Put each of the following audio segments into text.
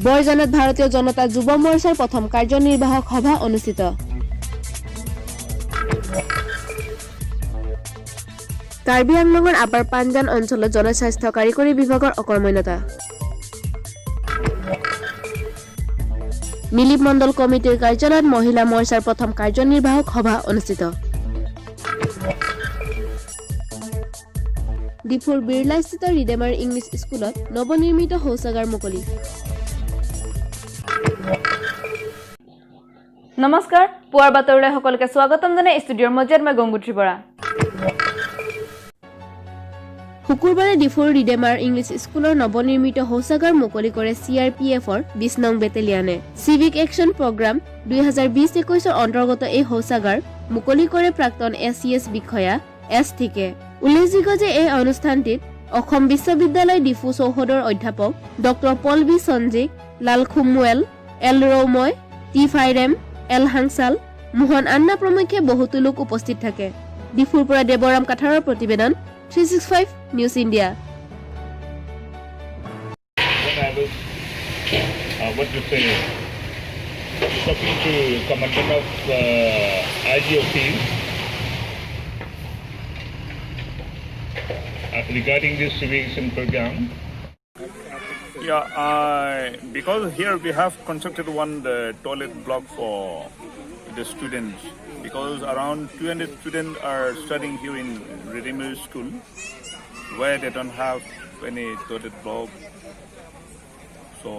বৰজানত ভাৰতীয় জনতা যুৱ মৰ্চাৰ প্ৰথম কাৰ্যনিৰ্বাহক সভা অনুষ্ঠিত। কাৰ্বি আংলঙৰ আপাৰ পাঞ্জান অঞ্চলত জনস্বাস্থ্য কাৰিকৰী বিভাগৰ অকৰ্মণ্যতা। নীলিম মণ্ডল কমিটিৰ কাৰ্যালয়ত মহিলা মৰ্চাৰ প্ৰথম কাৰ্যনিৰ্বাহক সভা অনুষ্ঠিত। ডিফুৰ বিৰলাস্থিত ৰিডেমাৰ ইংলিছ স্কুলত নৱনিৰ্মিত শৌচাগাৰ মুকলি। নমস্কাৰ, পুৱাৰ বাতৰিলৈ সকলোকে স্বাগতম জনাই ষ্টুডিঅ'ৰ মজিয়াত মই গংগুত্ৰী বৰা। শুকুৰবাৰে ডিফুৰ ৰিডেমাৰ ইংলিছ স্কুলৰ নৱনিৰ্মিত শৌচাগাৰ মুকলি কৰে চি আৰ পি এফৰ 20 নং বেটেলিয়নে। চিভিক একশ্যন প্ৰগ্ৰাম 2020-21ৰ অন্তৰ্গত এই শৌচাগাৰ মুকলি কৰে প্ৰাক্তন এ চি এছ বিষয়া এছ ঠিকে। উল্লেখযোগ্য যে এই অনুষ্ঠানটিত অসম বিশ্ববিদ্যালয় ডিফু চৌহদৰ অধ্যাপক ডক্টৰ পল বি সঞ্জীক, লালখুমুৱেল, এল ৰৌময়, টি ফাইৰেম, এল হাংচাল, মোহন আন্না প্ৰমুখ্যে বহুতো লোক উপস্থিত থাকে। ডিফুৰ পৰা দেৱৰাম কাঠাৰৰ প্ৰতিবেদন, 365 News India. When I was, what to say, talking to Commandant of IG office regarding this civic action program. Yeah, because here we have constructed one the toilet block for the students, because around 200 students are studying here in Redeemer School, where they don't have any toilet block. So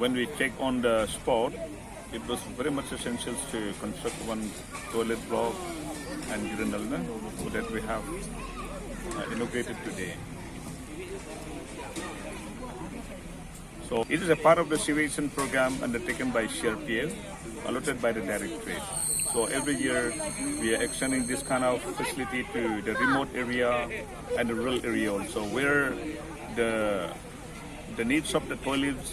when we check on the spot, it was very much essential to construct one toilet block and urinal, no, so that we have inaugurated today. So it is a part of the civic action program undertaken by CRPF, allotted by the Directorate. So every year we are extending this kind of facility to the remote area and the rural area also, where the needs of the toilets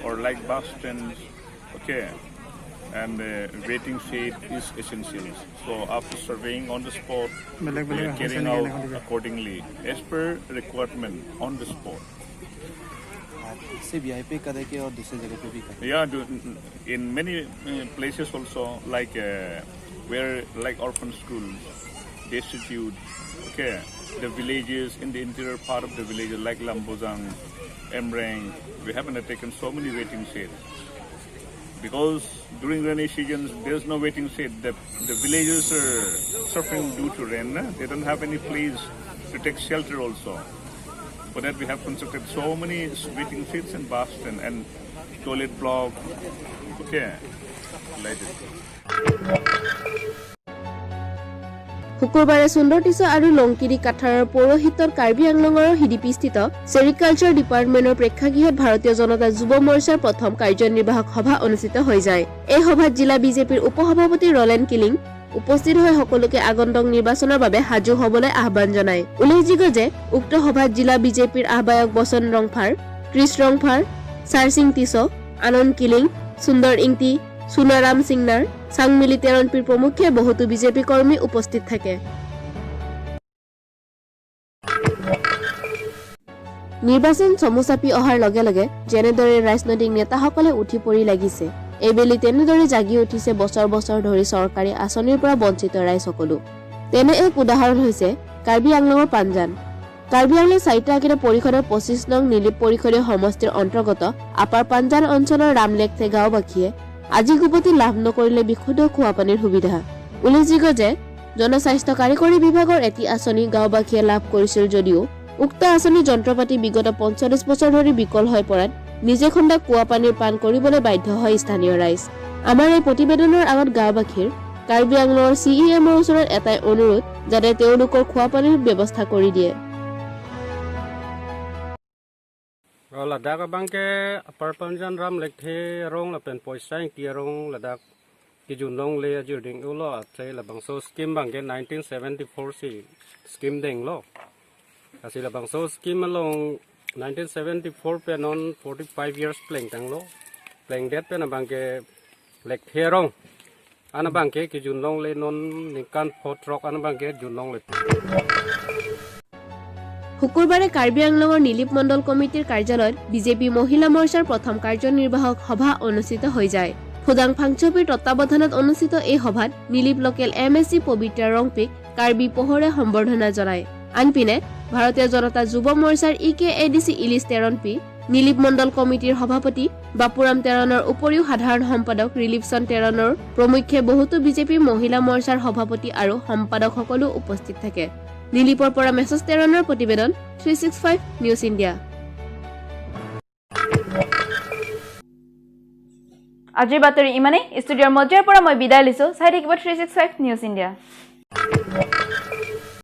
or like bus stands, okay, and the waiting shed is essential. So after surveying on the spot, we are carrying out accordingly as per requirement on the spot. आप सिर्फ यहीं पे करेंगे और दूसरे जगह पे भी करें? Yeah, in many places also, like where like orphan schools, destitute, okay, the villages in the interior part of the villages like Lambozang, Emreng, we have undertaken so many waiting sheds. Because during rainy seasons there's no waiting shed. The villagers are suffering due to rain, no? They don't have any place to take shelter also. For that we have constructed so many waiting sheds and bus stand and toilet block. Okay, like it. শুকুৰবাৰে সুন্দৰটিছ আৰু লংকিৰি কাঠাৰৰ পৌৰোহিত্যত কাৰ্বি আংলঙৰ হিডিপিস্থিত sericulture ডিপাৰ্টমেণ্টৰ প্ৰেক্ষাগৃহত ভাৰতীয় জনতা যুৱ মৰ্চাৰ প্ৰথম কাৰ্যনিৰ্বাহক সভা অনুষ্ঠিত হৈ যায়। এই সভাত জিলা বিজেপিৰ উপ-সভাপতি ৰলেন কিলিং উপস্থিত হৈ সকলোকে আগন্তুক নিৰ্বাচনৰ বাবে সাজু হবলৈ আহ্বান জনায়। উল্লেখযোগ্য যে উক্ত সভাত জিলা বিজেপিৰ আহ্বায়ক বচন ৰংফাৰ, ক্ৰিছ ৰংফাৰ, চাৰচিং টিছ, আনন্দ কিলিং, সুন্দৰ ইংতি, সোণাৰাম সিংনাৰ, চাংমিলি তেৰণপীৰ প্ৰমুখ্যে বহুতো বিজেপি কৰ্মী উপস্থিত থাকে। নিৰ্বাচন চমু চাপি অহাৰ লগে লগে যেনেদৰে ৰাজনৈতিক নেতাসকলে উঠি পৰি লাগিছে, এইবেলি তেনেদৰে জাগি উঠিছে বছৰ বছৰ ধৰি চৰকাৰী আঁচনিৰ পৰা বঞ্চিত ৰাইজসকলো। তেনে এক উদাহৰণ হৈছে কাৰ্বি আংলঙৰ পাঞ্জান। কাৰ্বি আংলং স্বায়ত্তশাসিত পৰিষদৰ 25 নং নিলিপ পৰিষদীয় সমষ্টিৰ অন্তৰ্গত আপাৰ পাঞ্জান অঞ্চলৰ ৰামলেকথে গাঁওবাসীয়ে আজিকোপতি লাভ নকৰিলে বিশুদ্ধ খোৱাপানীৰ সুবিধা। উল্লেখযোগ্য যে জনস্বাস্থ্য কাৰিকৰী বিভাগৰ এটি আঁচনি গাঁওবাসীয়ে লাভ কৰিছিল যদিও উক্ত আঁচনিৰ যন্ত্ৰপাতি বিগত 45 বছৰ ধৰি বিকল হৈ পৰাত নিজে খন্দা কুঁৱা পানীৰ পান কৰিবলৈ বাধ্য হয় স্থানীয় ৰাইজ। আমাৰ এই প্ৰতিবেদনৰ আগত গাঁওবাসীৰ কাৰ্বি আংলঙৰ চি ই এমৰ ওচৰত এটাই অনুৰোধ, যাতে তেওঁলোকৰ খোৱাপানীৰ ব্যৱস্থা কৰি দিয়ে। Ladak bang ke Upper Panjan Ram Lekthe rong la pen poisa ki rong ladak ki junong le ajur ding ulo achai la bang so scheme bang ke 1974 si scheme deng lo asi la bang so scheme along 1974 pe non 45 years pleng tang lo pleng det pe na bang ke Lekthe rong ana bang ke ki junong le non nikan phot rok ana bang ke junong le. শুকুৰবাৰে কাৰ্বি আংলঙৰ নিলিপ মণ্ডল কমিটিৰ কাৰ্যালয়ত BJP মহিলা মৰ্চাৰ প্ৰথম কাৰ্যনিৰ্বাহক সভা অনুষ্ঠিত হৈ যায়। ফুদাং ফাংচপিৰ তত্বাৱধানত অনুষ্ঠিত এই সভাত নিলিপ লোকেল এমএচি পবিত্ৰা ৰংপিক কাৰ্বি পহৰে সম্বৰ্ধনা জনায়। আনপিনে ভাৰতীয় জনতা যুৱ মৰ্চাৰ ইকেএডিচি ইলিছ টেৰণপি, নিলিপ মণ্ডল কমিটিৰ সভাপতি বাপুৰাম টেৰণৰ উপৰিও সাধাৰণ সম্পাদক ৰিলিপচন টেৰণৰ প্ৰমুখ্যে বহুতো বিজেপি মহিলা মৰ্চাৰ সভাপতি আৰু সম্পাদকসকলো উপস্থিত থাকে। নিলিপৰ পৰা মেছেজ টেৰণৰ প্ৰতিবেদন, 365 নিউজ ইণ্ডিয়া। আজিৰ বাতৰি ইমানেই। ষ্টুডিঅ'ৰ মজিয়াৰ পৰা মই বিদায় লৈছোঁ। চাই থাকিব 365 নিউজ ইণ্ডিয়া।